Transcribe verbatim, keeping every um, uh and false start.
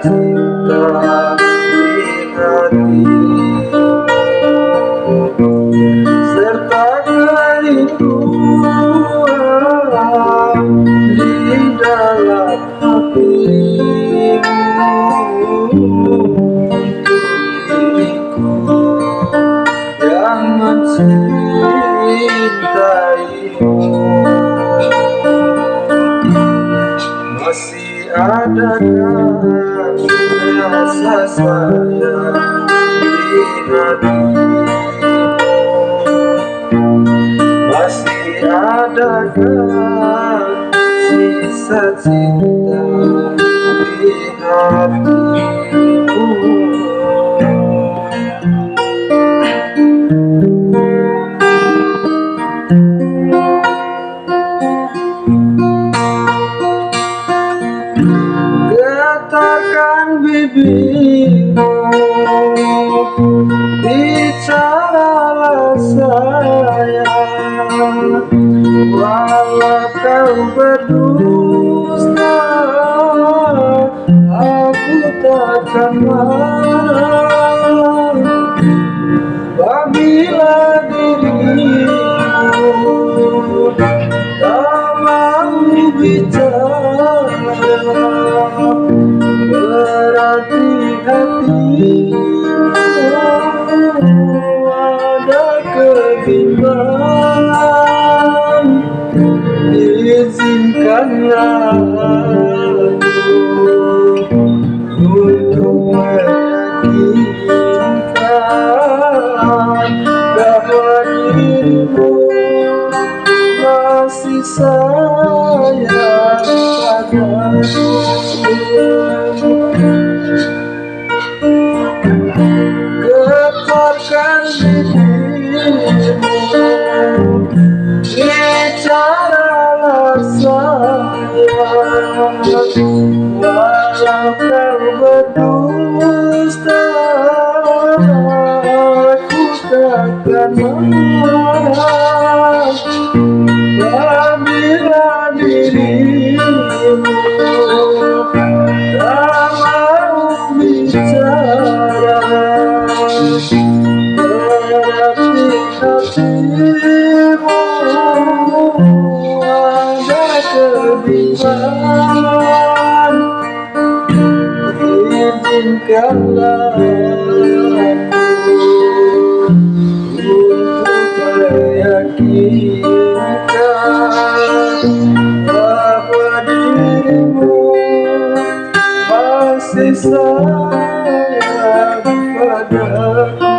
cinta di hatimu, serta kerinduan di dalam hatimu untuk diriku yang mencintaimu. Masih adakah rasa sayang di hatimu? Masih adakah sisa cinta di hatimu? Getarkan bibirmu, bicaralah sayang, walau kau berdusta, aku takkan marah. Apabila dirimu tak mau bicara, berarti hatimu ada kebimbangan. Izinkanlah aku untuk meyakinkan bahwa dirimu masih sayang padaku. Getarkan bibirmu, bicaralah sayang, walau kau berdusta, aku takkan marah. Apabila dirimu tak mau bicara, berarti hatimu ada kebimbangan. Izinkanlah aku untuk meyakinkan bahwa dirimu masih sayang padaku.